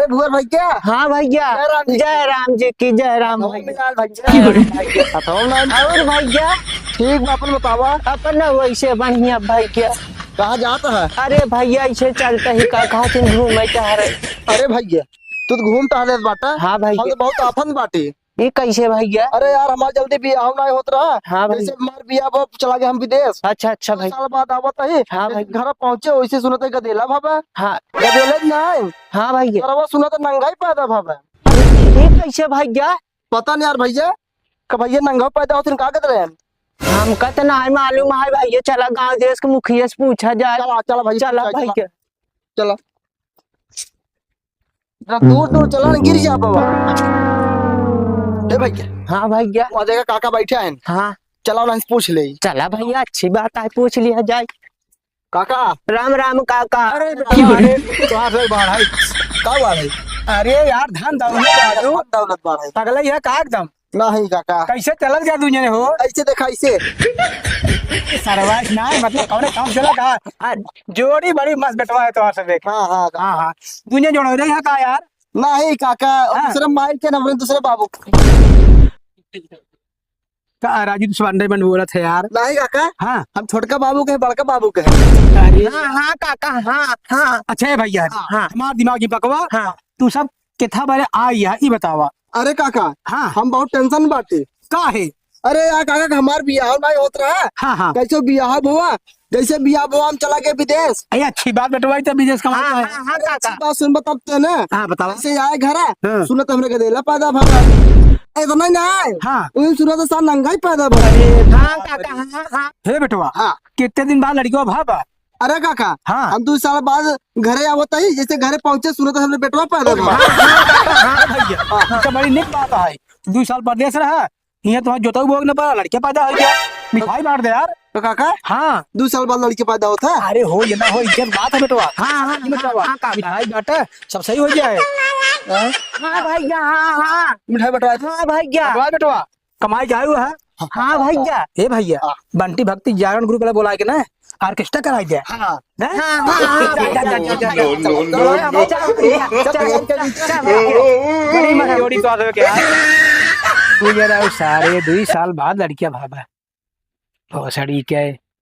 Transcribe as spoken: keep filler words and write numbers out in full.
भुवर भैया। हाँ भैया। जय राम जी की। जय राम जी की, जय राम भैया। भैया। जय राम भैया। अथवा नाम। और भैया? ठीक बा, अपन बतावा। अपन ना वैसे बढ़िया भैया। कहाँ जात है? अरे भैया, ऐसे चलते ही का कहत ही घूमे टहरे। अरे भैया, तू तो घूम टहरे बाटा। हाँ भैया। हम तो बहुत आफत बाटी। ये कैसे भैया? अरे यार, हमार जल्दी बियाह नाहीं होत रहा। हाँ भैया। जैसे हमार बियाह भा चला गए हम विदेश। अच्छा, अच्छा दो भैया। साल बाद आवत ही। हाँ जैसे भैया। घर पहुँचे वैसे सुनत है गदेला भवा। हाँ। गदेला नाहीं। हाँ भैया। सरवा सुनत नंगा ही पैदा भवा। ये कैसे भैया? पता नहीं यार भैया, कब भैया नंगा पैदा होत ही का कहत रहे हैं? हमका तो नाहीं मालूम है भैया, चला गाँव देश के मुखिया से पूछा जाए। चला, चला भैया, चला चला, भैया। चला। जरा दूर दूर चला ना, गिर जा बाबा। ए भैया। हाँ भैया। वहाँ देखा काका बैठा है। हाँ। चला उनसे पूछ ले। चला भैया, अच्छी बात है, पूछ लिया जाए। काका। राम राम काका। अरे बेटा, अरे, तोहार से बाढ़ है। का बाढ़ है? अरे यार, धन दौलत बाढ़ है। धन दौलत बाढ़ है। पगला यह का एकदम? नहीं काका। कैसे चलत जा दुनिया में हो? ऐसे देखा, ऐसे। सरवाइस ना, मतलब, कौन काम चला का? आ, जोड़ी बड़ी मस्त बेटवा है तोहार से देख। हाँ, हाँ, हाँ, हाँ। दुनिया जोड़ रही है का यार? नहीं काका, हाँ। दूसरे माई के नंबर, दूसरे बाबू। का राजू, तू अंडरमैन बोलत है यार? नहीं काका। हाँ। हम छोटका बाबू के हैं, बड़का बाबू के हैं। अरे। हाँ, हाँ काका, हाँ, हाँ। अच्छा है भैया, हाँ। हमार दिमाग ही पकवा। हाँ। तू सब कितना बड़े आई है, ई बतावा। अरे काका, हाँ। हम बहुत tension बाटे। का है? अरे यार काका, हमार बियाह नाहीं होत रहा। हाँ, हाँ। कैसे बियाह भवा? जैसे बियाह भवा हम चला गए विदेश। अरे अच्छी बात बेटवा, ई तो विदेश कमाता हाँ, है। हाँ, हाँ, अरे काका। अच्छी बात सुन, बता तू ना। हाँ, बतावा। जैसे आए घर, हाँ। सुनत हमरे गदेला पैदा भवा। इतना ही ना है। हाँ। उन सुनत सार नंगा ही पैदा भवा। अरे हाँ, काका, हाँ, हाँ। हे बेटवा। हाँ। कितने दिन बाद लड़कियों भवा? अरे काका, हाँ। हम दो साल बाद घरे आवत ही, जैसे घरे पहुँचे सुनत हमरे बेटवा पैदा भवा। हाँ, हाँ, हाँ, भैया। हाँ, तो बड़ी निक बात है। दो साल परदेश रहा, यहाँ तुम्हारा जोतऊ बोग न पड़ा, लड़के पैदा हो गया। मिठाई बांट दे यार। तो काका, हाँ। दो साल बाद लड़के पैदा होत है। अरे हो ये ना हो, इज्जत बात है बेटवा। हाँ, हाँ, ये बेटवा, हाँ, हाँ, काका। मिठाई बांटे, सब सही हो जाए। हाँ? हाँ भैया, हाँ, हाँ। मिठाई बंटवा दे। हाँ भैया। बंटवा बेटवा, कमाई जाए हुआ है। हाँ भैया। ए भैया, हाँ। बंटी भक्ति जागरण group वाला बोला के ना, orchestra कराई दे। हाँ। हैं? हाँ, हाँ, हाँ, जा, जा, जा, जा, जा। No, no, no, no। चल, चल, चल, चल, चल, चल। बड़ी मस्त जोड़ी तो आ गए यार। तू ये रहा सारे दुई साल बाद लड़कियां भावा। भोसड़ी के।